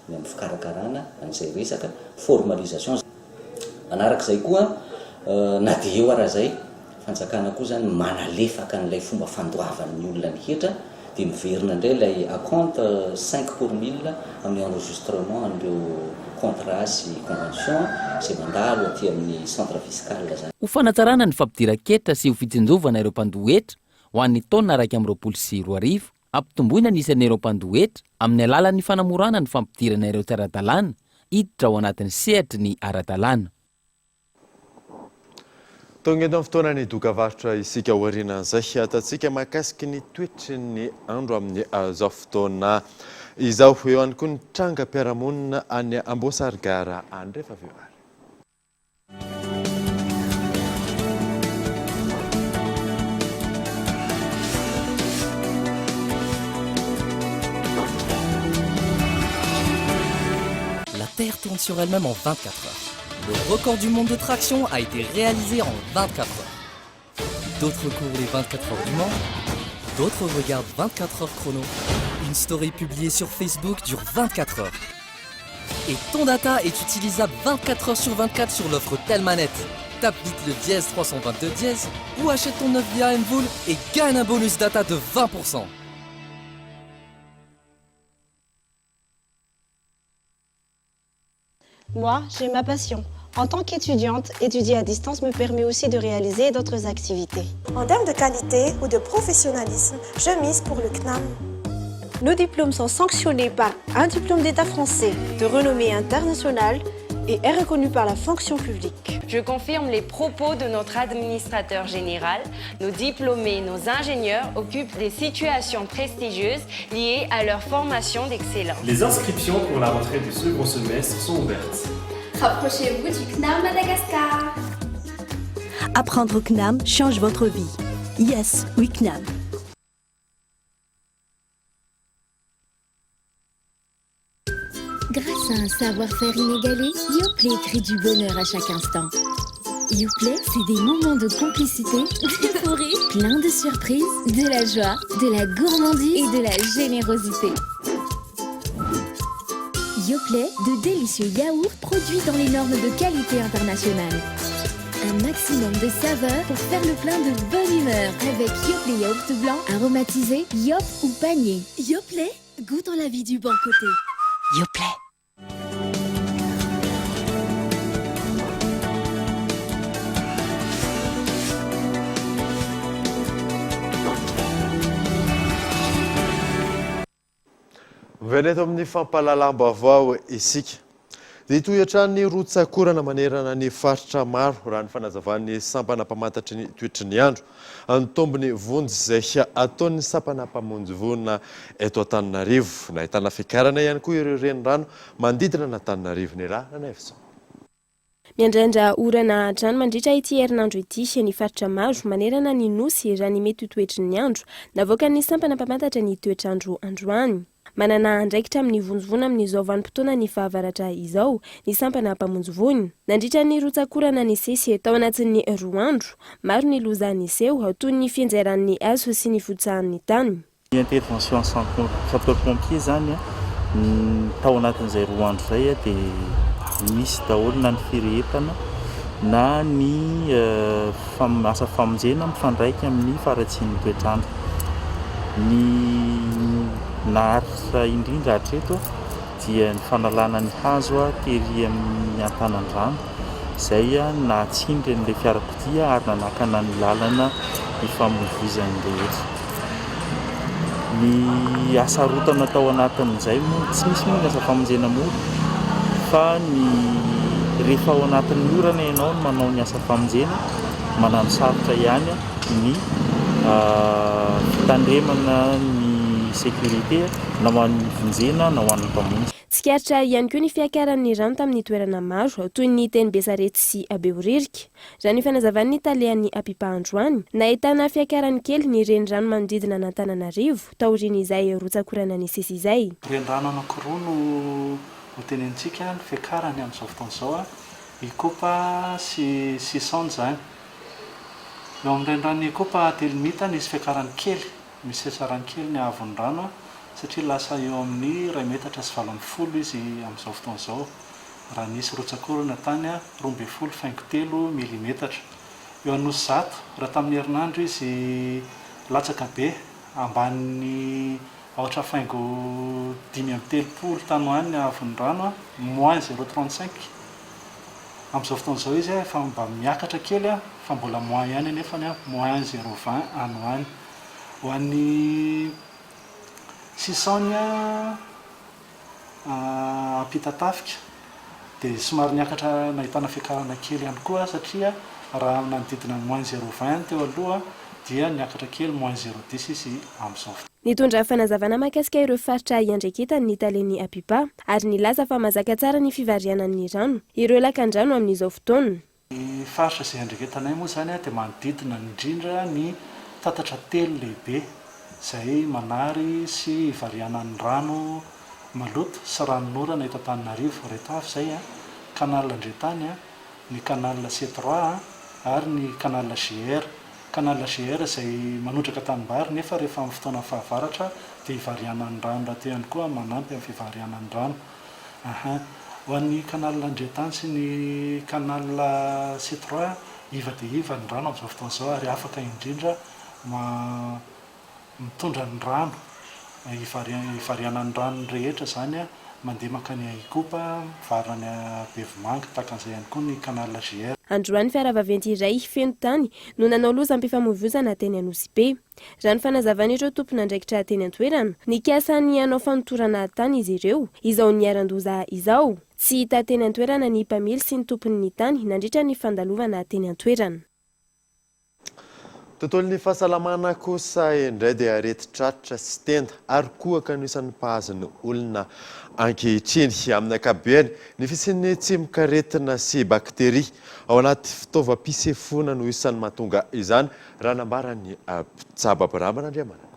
[SPEAKER 18] ny amin'ny fikarakarana an'izay resaka formalisation. Manarak'izay koa, na dia eo ara izay, fanjakana koa izany manalefaka an'ilay fomba fandoavan'ny olona ny hetra, dia miverina indray ilay acompte cinq pour mille amin'ny enregistrement an'ireo contrat sy convention izay mandalo aty amin'ny centre fiscal izany.
[SPEAKER 6] Ho fanatsarana ny fampidiran-ketra sy ho fitsinjovana ireo mpandoa hetra ho an'ny taona 2021, Ampitomboina ny isan'ireo mpandoa hetra amin'ny alalan'ny fanamorana ny fampidirana ireo tsy ara-dalàna hiditra ao anatin'ny sehatry ny ara-dalàna.
[SPEAKER 5] Tonga eto amin'ny fotoanan'ny dokavarotra isika aorianan'izay hiatantsika mahakasiky ny toetry ny andro amin'izao fotoana izao. Eo ihany koa ny trangam-piarahamonina any Amboasarigara any rehefa avy eo ary.
[SPEAKER 19] La Terre tourne sur elle-même en 24 heures. Le record du monde de traction a été réalisé en 24 heures. D'autres courent les 24 heures du Mans, d'autres regardent 24 heures chrono. Une story publiée sur Facebook dure 24 heures. Et ton data est utilisable 24 heures sur 24 sur l'offre Telmanet. Tape vite le dièse 322 dièse ou achète ton offre via MVool et gagne un bonus data de 20%.
[SPEAKER 20] Moi, j'ai ma passion. En tant qu'étudiante, étudier à distance me permet aussi de réaliser d'autres activités.
[SPEAKER 21] En termes de qualité ou de professionnalisme, je mise pour le CNAM.
[SPEAKER 20] Nos diplômes sont sanctionnés par un diplôme d'État français de renommée internationale et est reconnu par la fonction publique.
[SPEAKER 22] Je confirme les propos de notre administrateur général. Nos diplômés, nos ingénieurs occupent des situations prestigieuses liées à leur formation d'excellence.
[SPEAKER 3] Les inscriptions pour la rentrée du second semestre sont ouvertes.
[SPEAKER 23] Rapprochez-vous du CNAM Madagascar.
[SPEAKER 2] Apprendre au CNAM change votre vie. Yes, we CNAM.
[SPEAKER 24] Grâce à un savoir-faire inégalé, Yoplait crée du bonheur à chaque instant. Yoplait, c'est des moments de complicité, de fou rire, plein de surprises, de la joie, de la gourmandise et de la générosité. Yoplait, de délicieux yaourts produits dans les normes de qualité internationale. Un maximum de saveurs pour faire le plein de bonne humeur avec Yoplait yaourt blanc, aromatisé, yop ou panier.
[SPEAKER 2] Yoplait.
[SPEAKER 24] Goûtons la vie du bon côté. Yoplait.
[SPEAKER 5] Miverina eto amin'ny fampahalalam-baovao isika. Dia hitohy hatrany ny rotsak'orana manerana ny faritra maro, raha ny fanazavan'ny sampana mpamantatry ny toetry ny andro. Ny tombony vonjy izay ataon'ny sampana mpamonjy voina eto Antananarivo. Nahitana fiakarana ihany koa ireo renirano manodidina an'Antananarivo. Nirah Ranaivoson.
[SPEAKER 4] Miandrandra orana hatrany mandritra ity herinandro ity ny faritra maro manerana ny Nosy raha ny mety ho toetry ny andro navoakan'ny sampana mpamantatra ny toetr'andro androany. Manana andraikitra amin'ny vonjy voina amin'izao vanim-potoanan'ny fahavaratra izao ny sampana mpamonjy voina. Nandritra ny rotsak'orana nisesy tao anatin'ny roa andro, maro ny loza niseho toy ny fianjeran'ny hazo sy ny fihotsahan'ny tany.
[SPEAKER 1] Ny intervention sapeur pompier zany tao anatin'izay roa andro izay dia nisy daholo na ny firehetana na ny asa famonjena mifandraika amin'ny faharatsian'ny toetr'andro. Ny naharitra indrindra hatreto dia ny fanalana ny hazo tery amin'ny antanandrano izay nahatsindry an'ilay fiarakodia ary nanakana ny lalana ifamoivoizan'ny rehetra. Ny hasarotana tao anatin'izay moa, tsy misy moa ny asa famonjena mora fa ny rehefa ao anatin'ny orana ianao no manao ny asa famonjena, manano sarotra ihany ny fitandremana ny sécurité na ho an'ny vonjena na ho an'ny mpamonjy.
[SPEAKER 4] Tsikaritra ihany koa ny fiakaran'ny rano tamin'ny toerana maro toy ny teny Besarety sy Behoririka. Raha ny fanazavan'ny talehan'ny Apipa androany, nahitana fiakarany kely ny renirano manodidina an'Antananarivo taorian'izay rotsak'orana nisesy izay.
[SPEAKER 7] Renirano anankiroa no hotenenintsika ny fiakarany amin'izao fotoana izao, Ikopa sy Sisaony izany. Eo amin'ny reniranon'i Ikopa Atelimita nisy fiakarany kely, misy fiatsarany kely ny haavon'ny rano satria lasa eo amin'ny iray metatra sy 18 izy amin'izao fotoana izao. raha nisy rotsak'orana tany 12 faingo 3 milimetatra. Eo Anosizato, raha tamin'ny herinandro izy latsaka be, ambanin'ny aotra faingo 35 tany ho any ny haavon'ny rano, moins zéro 35. Amin'izao fotoana izao izy efa mba miakatra kely fa mbola moins ihany anefany, moins zéro 20 any ho any. Ho an'ny Sisaony, Ampitatafika dia somary niakatra nahitana fiakarana kely ihany koa satria raha nanodidina ny moins zéro 20 teo aloha dia niakatra kely moins zéro dix izy amin'izao fotoana.
[SPEAKER 4] Nitondra fanazavana mahakasika ireo faritra iandraiketany ny talen'ny Apipa ary nilaza fa mazaka tsara ny fivarianan'ny rano ireo lakandrano amin'izao fotoana.
[SPEAKER 7] Ny faritra izay andreketanay moa izany dia manodidina indrindra ny tatatra telo lehibe izay manary sy ivarianan'ny rano maloto sy ranonorana eto Antananarivo. Ireto avy izay, Canal Andriantany, ny Canal C trois ary ny Canal GR. Canal GR izay manondraka tanimbary nefa rehefa amin'ny fotoanan'ny fahavaratra dia ivarianan'ny rano rahateo ihany koa manampy amin'ny fivarianan'ny rano. Ahaa. Ho an'ny canal Andriantany sy ny canal C trois, iva dia iva ny rano amin'izao fotoana izao ary afaka indrindra mitondra ny rano, ivarianan'ny rano rehetra izany mandeha mankany Ikopa, mivarina any Bevomanga, tahaka an'izay ihany koa ny canal GR.
[SPEAKER 4] Androany fiara vaventy iray feno tany no nanao lozam-pifamoivoizana teny Anosibe. Raha ny fanazavan'ireo tompon'andraikitra teny an-toerana, nikasa ny hanao fanotorana tany izy ireo, izao niharan-doza izao. Tsy hita teny an-toerana ny mpamily sy ny tompon'ny tany nandritra ny fandalovana teny an-toerana.
[SPEAKER 5] Tontolon'ny fahasalamana kosa indray dia aretin-tratra sy tenda ary kohaka no isan'ny mpahazo ny olona ankehitriny. Amin'ny ankapobeny, ny fisian'ny tsimokaretina sy bakteria ao anaty fitaovam-pisefoana no isan'ny mahatonga izany Raha nambaran'ny mpitsabo Abraham Randriamanana.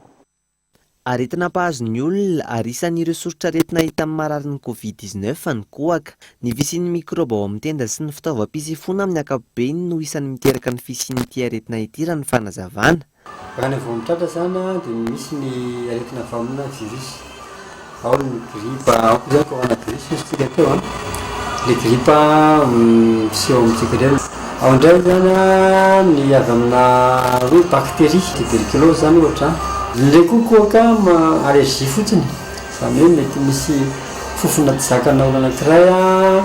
[SPEAKER 12] Aretina mpahazo ny olona ary isan'ireo soritr'aretina hita amin'ny mararin'ny Covid 19 ny kohaka. Ny fisian'ny mikraoba ao amin'ny tenda sy ny fitaovam-pisefoana amin'ny ankapobeny no isan'ny miteraka ny fisian'ity aretina ity raha ny fanazavana.
[SPEAKER 9] Raha ny vao mitratra izany dia misy ny aretina avy amina virus. Ao ny gripa, ao koa zany coronavirus hozy tsika teo an, le gripa miseho amintsika ireny. Ao indray zany an ny avy amina hoe bactérie, tuberculose zany ohatra an. Ilay koa kohaka allergie fotsiny. Izany hoe mety misy fofona tsy zakanà olona anankiray an,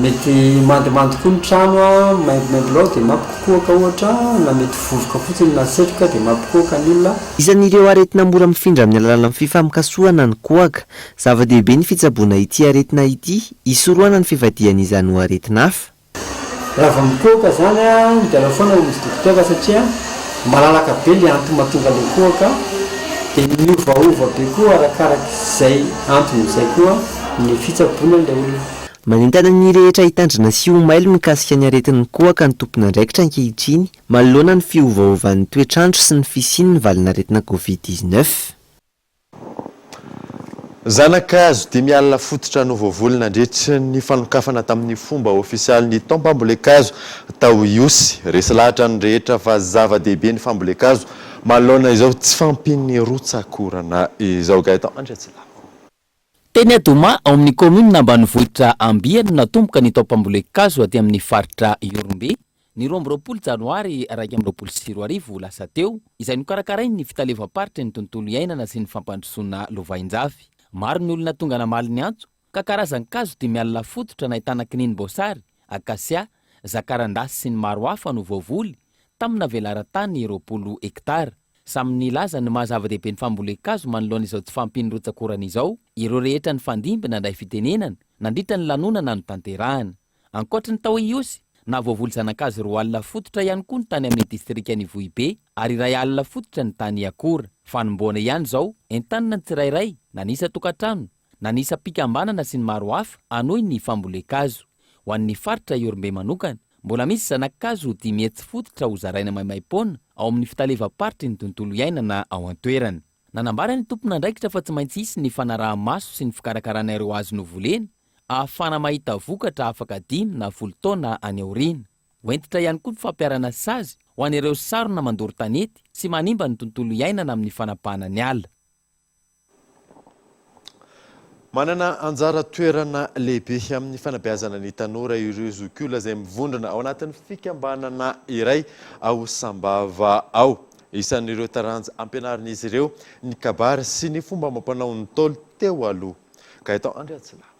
[SPEAKER 9] mety mandomando koa ny trano an, maimbomaimbo lao dia mampikokoaka ohatra, na mety vovoka fotsiny na setroka dia mampikohoka ny olona.
[SPEAKER 12] Isan'ireo aretina mora mifindra amin'ny alalan'ny fifamikasohana ny kohaka. Zava-dehibe ny fitsaboana ity aretina ity, hisorohana ny fivadihan'izany ho aretina hafa.
[SPEAKER 9] Raha vao mikohaka zany an, dia aleo foana mamonjy dokotera satria malalaka be le antony mahatonga le kohaka, dia miovaova be koa arakarak'izay antony izay koa ny fitsaboana an'ilay olona.
[SPEAKER 12] Manentana ny rehetra hitandrina sy ho mailo mikasika ny aretin'ny kohaka ny tompon'andraikitra ankehitriny manoloana ny fiovaovan'ny toetr'andro sy ny fisian'ny valin'aretina Covid 19.
[SPEAKER 5] Zanakazo 50 fototra no voavoly nandritry ny fanokafana tamin'ny fomba ofisialy ny taom-pambolen-kazo tao Ihosy. Resy lahatra ny rehetra fa zava-dehibe ny fambolen-kazo manoloana izao tsy fahampian'ny rotsak'orana izao. Gaëtan Andriatsilavo.
[SPEAKER 6] Teny Adoma, ao amin'ny kaominina ambanivohitra Ambia no natomboka ny taom-pambolen-kazo aty amin'ny faritra Ihorombe, ny 22 janoary 2021 lasa teo, izay nokarakarain'ny fitaleovam-paritry ny tontolo iainana sy ny fampandrosoana lovainjafy. Maro ny olona tonga namaly ny antso, ka karazan-kazo 50 fototra nahitana kininim-boasary, akasia, zakarandasy sy ny maro hafa no voavoly tamina velaran-tany 20 hektara. Samy nilaza ny maha zava-dehibe ny fambolen-kazo manoloana izao tsy fahampian'ny rotsak'orana izao ireo rehetra nifandimby nandray fitenenana nandritra ny lanonana notanterahana. Ankoatry ny tao Ihosy, nahavoavoly zana-kazo 20 fototra ihany koa ny tany amin'ny distrikan'Ivohibe ary 1000 fototra ny tany Iakora. Fanombohana ihany izao, entanina ny tsirairay, na ny isan-tokantrano, na ny isam-pikambanana sy ny maro hafa hanohy ny fambolen-kazo. Ho an'ny faritra Ihorombe manokana, mbola misy zana-kazo 500 fototra hozaraina maimaim-poana ao amin'ny fitalevam-paritry ny tontolo iainana ao an-toerana. Nanambara ny tompon'andraikitra fa tsy maintsy hisy ny fanaraha-maso sy ny fikarakarana ireo hazo novolena ahafahana mahita vokatra afaka dimy na folo taona any aoriana. Ho hentitra ihany koa ny fampiharana sazy ho an'ireo sarona mandoro tanety sy manimba ny tontolo iainana amin'ny fanapahana ny ala.
[SPEAKER 5] Manana anjara toerana lehibe amin'ny fanabeazana ny tanora ireo zokiolona izay mivondrona ao anatin'ny fikambanana iray ao Sambava ao. Isan'ireo taranja ampianarin'izy ireo ny kabary sy ny fomba amam-panaon'ny Ntaolo teo aloha. Gaëtan Andriatsilavo.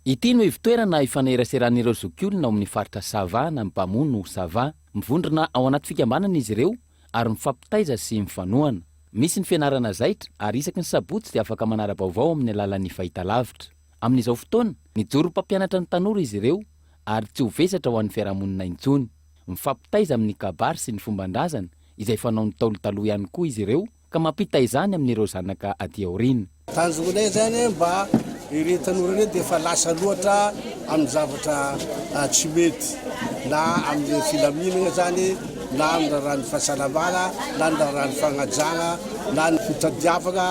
[SPEAKER 6] Ity no ivotoerana ifaneraseran'ireo zokiolona ao amin'ny faritra Sava na Mpamono Sava. Mivondrona ao anaty fikambanana izy ireo ary mifampitaiza sy mifanohana. Misy ny fianarana zaitra ary isaky ny sabotsy dia afaka manara-baovao amin'ny alalan'ny fahitalavitra. Amin'izao fotoana, mijoro ho mpampianatra ny tanora izy ireo ary tsy ho vesatra ho an'ny fiarahamonina intsony. Mifampitaiza amin'ny kabary sy ny fomban-drazana izay fanaon'ny Ntaolo taloha ihany koa izy ireo ka mampita izany amin'ireo zanaka aty aoriana.
[SPEAKER 8] Tanjonay zany mba ireo tanora ireo dia efa lasa loatra amin'ny zavatra tsy mety na amin'ny filaminana zany na amin'ny raharahan'ny fahasalamana na ny raharahan'ny fagnajana na ny fitadiavana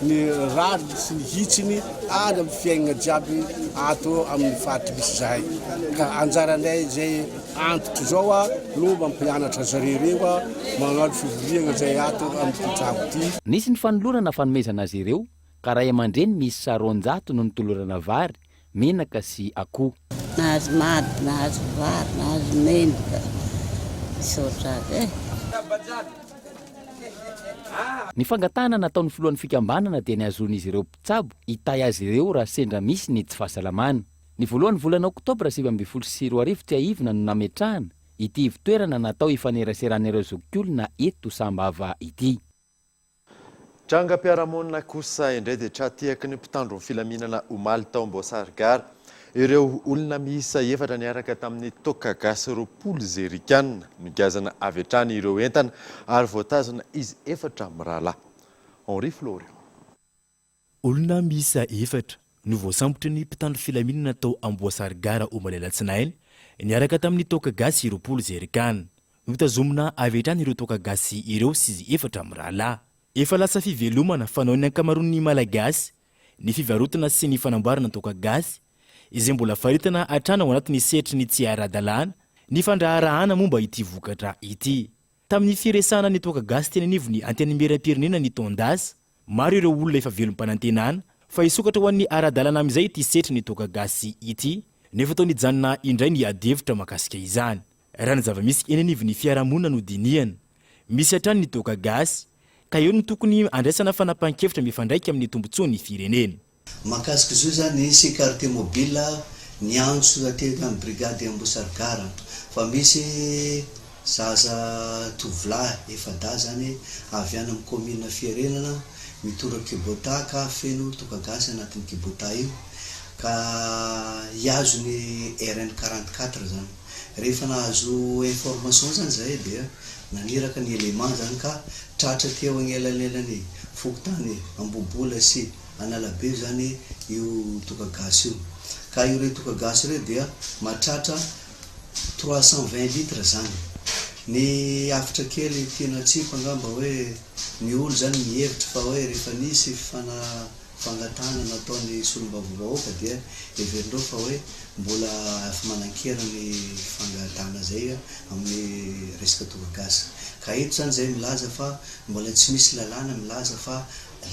[SPEAKER 8] ny rariny sy ny hitsiny any amin'ny fiaignana jiaby ato amin'ny faritry misy zahay ka anjaranay zay Antitra izao aho no mampianatra zareo ireo aho magnano fivoriagna zay ato amin'ity tragno ty.
[SPEAKER 6] Nisy ny fanolorana fanomezana azy ireo ka ray aman-dreny miisa 200 no notolorana vary, menaka sy akoho.
[SPEAKER 10] Nahazo mady, nahazo vary, nahazo menaka, misaotra azy eh.
[SPEAKER 6] Ny fangatahana nataon'ny filohan'ny fikambanana dia ny hahazoan'izy ireo mpitsabo hitahy azy ireo raha sendra misy ny tsy fahasalamana. Ny voalohan'ny volana oktobra 2019 tsiahivina no nametrahana ity ivotoerana natao hifaneraseran'ireo zokiolona eto Sambava ity.
[SPEAKER 5] Trangam-piarahamonina kosa indray dia tra-tehaky ny mpitandro ny filaminana omaly tao Amboasary Gara ireo olona miisa efatra niaraka tamin'ny toaka gasy 20 zerikanina. Nogiazana avy hatrany ireo entana ary voatazona izy efatra mirahalahy. Henri Florian.
[SPEAKER 3] Olona miisa efatra no voasambotry ny mpitandro filaminana tao Amboasary Gara omaly alatsinainy niaraka tamin'ny toaka gasy 20 zerikana. Notazomina avy hatrany ireo toaka gasy ireo sy izy efatra mirahalahy. Efa lasa fivelomana fanaon'ny ankamaroan'ny Malagasy ny fivarotana sy ny fanamboarana toaka gasy izay mbola faritana hatrany ao anatin'ny sehatry ny tsy ara-dalàna ny fandraharahana momba ity vokatra ity. Tamin'ny firesahana ny toaka gasy teny anivon'ny Antenimierampirenena ny taon-dasa, Maro ireo olona efa velom-panantenana fa hisokatra ho an'ny ara-dalana amin'izay ity setry ny toaka gasy ity, nefa toa nijanona indray ny adihevitra mahakasika izany. Raha ny zava-misy eny anivon'ny fiarahamonina no dinihana, misy hatrany ny toaka gasy, ka eo no tokony handraisana fanapahan-kevitra mifandraika amin'ny tombontsoan'ny firenena.
[SPEAKER 11] Mahakasika izao izany ny sécurité mobile niantso aty amin'ny brigade Amboasary Gara fa misy zaza tovolahy efa-dahy izany avy any amin'ny commune Fiherenana mitondra kibota ka feno toaka gasy anatin'ny kibota io ka hihazo ny RN 44 izany. Rehefa nahazo information izany izahay dia naniraka ny élément izany ka tratra teo agnelanelan'ny fokontany Ambohibola sy Analabe izany io toaka gasy io. Ka ireo toaka gasy ireo dia mahatratra 320 litres izany. Ny hafatra kely tiana atsipy angamba hoe ny olo izany mihevitra fa hoe rehefa nisy fana fangatahana nataon'ny solombavambahoaka dia heverindreo fa hoe mbola efa manankery ny fangatahana izay amin'ny resaka toaka gasy. Ka eto izany izay milaza fa mbola tsy misy lalàna milaza fa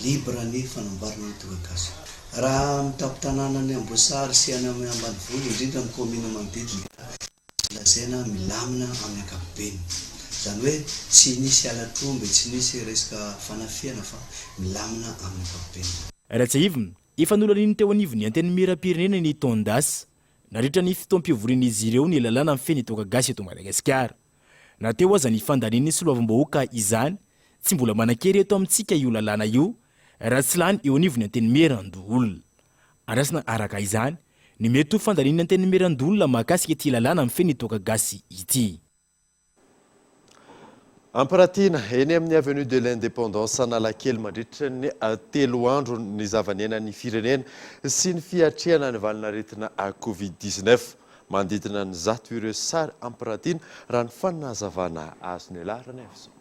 [SPEAKER 11] Libre ny fanamboarana ny toaka gasy. Raha amin'ny tampon-tanànan'i Amboasary sy any amin'ny ambanivolo, indrindra amin'ny kaominina manodidina dia azo lazaina milamina amin'ny ankapobeny. Izany hoe tsy nisy halatr'omby, tsy nisy resaka fanafihana fa milamina amin'ny ankapobeny.
[SPEAKER 3] Raha tsiahivina, efa nolanian'ny teo anivon'ny Antenimierampirenena ny taon-dasa, nandritra ny fotoam-pivorian'izy ireo ny lalàna mifehy ny toaka gasy eto Madagasikara. Na teo aza ny fandanian'ny soloavim-bahoaka izany, tsy mbola manan-kery eto amintsika io lalàna io raha tsy lany eo anivon'ny Antenimierandoholona. Andrasana araka izany ny mety ho fandanian'ny Antenimierandoholona mahakasika ity lalàna mifehy ny toaka gasy ity.
[SPEAKER 5] Ampiratiana eny amin'ny Avenue de l'Indépendance Analakely mandritra ny telo andro ny zava-niainan'ny firenena sy ny fiatrehana ny valin'aretina Covid 19. Manodidina ny 100 ireo sary ampiratiana raha ny fanazavana azon'ialahy Ranaivoson.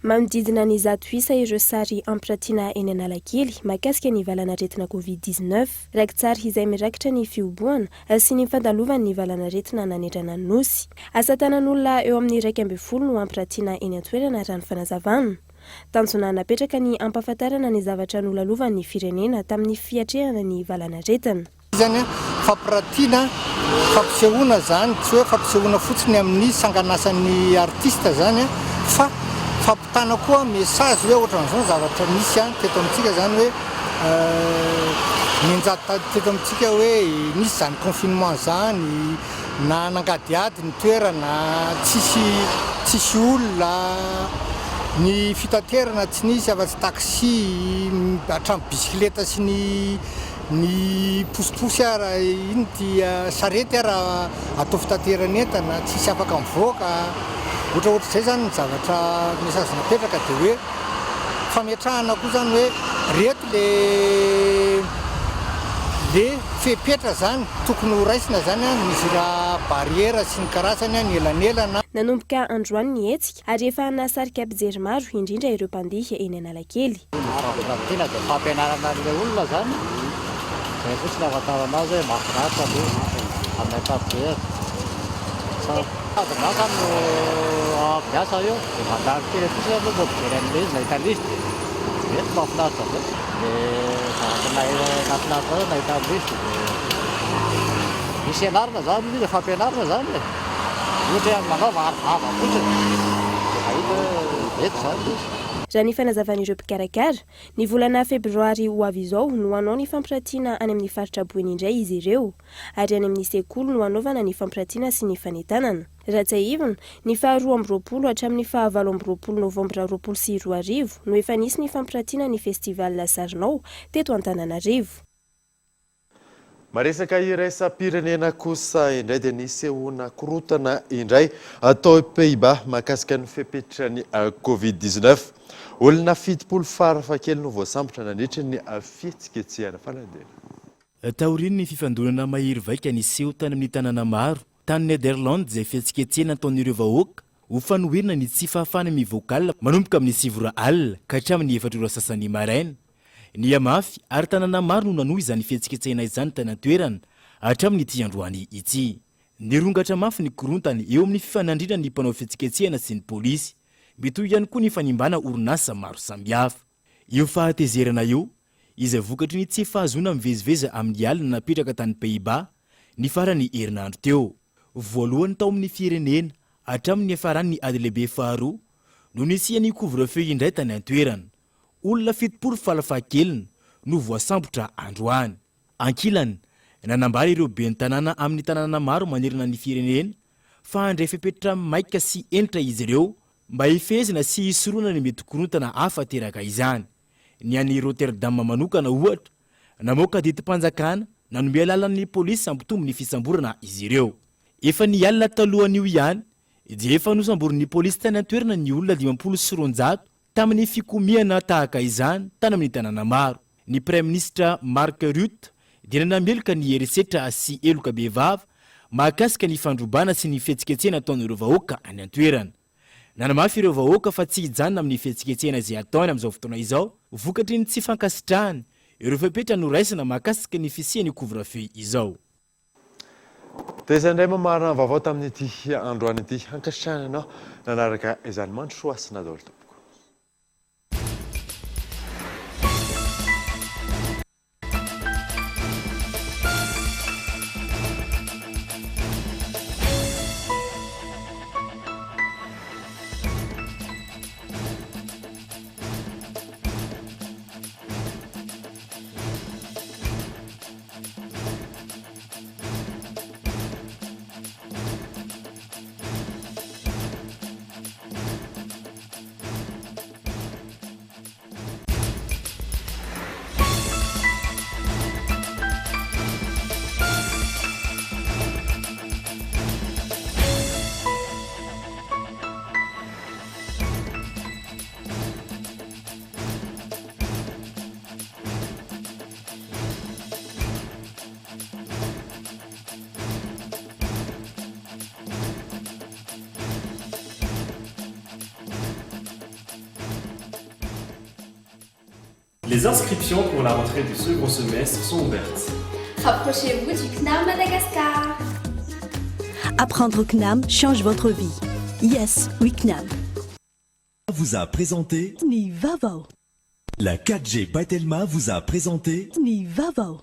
[SPEAKER 4] Manodidina ny 100 isa ireo sary ampiratiana eny Analakely mahakasika ny valanaretina Covid 19. Rakitsary izay mirakitra ny fihobohana sy ny fandalovan'ny valanaretina nanerana ny Nosy. Asa tanan'olona eo amin'ny 11 no ampiratiana eny an-toerana raha ny fanazavana. Tanjona napetraka ny hampahafantarana ny zavatra nolalovan'ny firenena tamin'ny fiatrehana ny valanaretina.
[SPEAKER 13] Izany fampiratiana, fampisehoana izany, tsy hoe fampisehoana fotsiny amin'ny sanganasan'ny artiste izany fa fampitana koa message hoe ohatran'izao ny zavatra nisy teto amintsika izany hoe nianjady teto amintsika hoe nisy izany confinement izany, na nangadihady ny toerana, tsisy tsisy olona, ny fitaterana tsy nisy afa-tsy taxi, hatramin'ny bisikileta sy ny Ny posiposy ara ino ty sarety ara atao fitaterana entana tsisy afaka mivoaka ohatraohatr'izay zany ny zavatra message napetraka de hoe fametrahana koa zany hoe reto le le fepetra zany tokony ho raisina zany an ny mesure barrière sy ny karazany an ny elanelana.
[SPEAKER 4] Nanomboka androany ny hetsika ary efa nahasarika mpijery maro, indrindra ireo mpandihy eny Analakely.
[SPEAKER 14] Ny fampirantiana dia fampianarana an'ilay olona izany, izay fotsiny ahafantarana azy hoe mahafinaritra ilay izy amin'ny ankapobeny. Tsara. Sady miasa no avy miasa eo dia mandalo kely fotsiny aloha mba mijery an'ilay izy nahita an'izy dia mety mahafinaritra be. Dia zavatra nahafinaritra ahy nahita an'ilay izy dia misy ianarana izany ilay izy, fampianarana izany e. Ohatra hoe manaova aro vava fotsiny dia mahita hoe mety izany ilay izy.
[SPEAKER 4] Raha ny fanazavan'ireo mpikarakara, ny volana febroary ho avy izao no hanao ny fampiratiana any amin'ny faritra Boeny indray izy ireo, ary any amin'ny sekoly no hanaovana ny fampiratiana sy ny fanentanana. Raha tsiahivina, ny faha 22 hatramin'ny faha 28 novambra 2020 no efa nisy ny fampiratiana ny Festival Sarinao teto Antananarivo.
[SPEAKER 5] Maresaka iraisam-pirenena kosa indray dia nisehoana korontana indray tao Pays-Bas mahakasika ny fepetran'ny Covid 19. Olona 70 farafahakeliny no voasambotra nandritra ny fihetsiketsehana fanadihadiana.
[SPEAKER 3] Taorian'ny fifandonana mahery vaika niseho tany amin'ny tanàna maro tany Netherlands izay fihetsiketsehana nataon'ireo vahoaka ho fanoherana ny tsy fahafahana mivoaka alina manomboka amin'ny sivy ora alina ka hatramin'ny efatra ora sasany maraina Nihamafy ary tanàna maro no nanohy izany fihetsiketsehana izany tany an-toerana hatramin'ity androany ity. Nirongatra mafy ny korontana eo amin'ny fifanandrinan'ny mpanao fihetsiketsehana sy ny polisy. Mitohy ihany koa ny fanimbana orinasa maro samihafa. Io fahatezerana io, izay vokatry ny tsy fahazoana mivezivezy amin'ny alina napetraka tany Pays-Bas ny faran'ny herinandro teo. Voalohany tao amin'ny firenena hatramin'ny niafaran'ny Ady Lehibe Faharoa. no nisian'ny couvre-feu indray tany an-toerana. Olona 70 farafahakeliny no voasambotra androany. Ankilany, nanambara ireo ben'ny tanàna amin'ny tanàna maro manerana ny firenena fa handray fepetra maika sy hentitra izy ireo mba hifehezana sy hisorohana ny mety korontana hafa teraka izany. Ny any Rotterdam manokana, ohatra, namoaka didim-panjakana nanome alalana ny polisy hampitombo ny fisamborana izy ireo. Efa ny alina talohan'io ihany dia efa nosamborin'ny polisy tany an-toerana ny olona 250 tamin'ny fikomiana tahaka izany tany amin'ny tanàna maro. Ny Praiminisitra Mark Rutte dia nanameloka ny herisetra sy heloka bevava mahakasika ny fandrobana sy ny fihetsiketsehana ataon'ireo vahoaka any an-toerana. Nanamafy ireo vahoaka fa tsy hijanona amin'ny fihetsiketsehana izay ataony amin'izao fotoana izao vokatry ny tsy fankasitrahany ireo fepetra noraisina mahakasika ny fisian'io couvre-feu izao.
[SPEAKER 5] Dia izay indray mamarana ny vaovao tamin'ity androany ity. Ankasitrahana anao nanaraka izany. Mandrosoa hasina daholo tompoko.
[SPEAKER 15] Les inscriptions pour la rentrée du second semestre sont ouvertes.
[SPEAKER 23] Rapprochez-vous du CNAM Madagascar.
[SPEAKER 2] Apprendre au CNAM change votre vie. Yes, we CNAM.
[SPEAKER 16] Vous a présenté
[SPEAKER 2] Ny vaovao.
[SPEAKER 16] La 4G by Telma vous a présenté
[SPEAKER 2] Ny vaovao.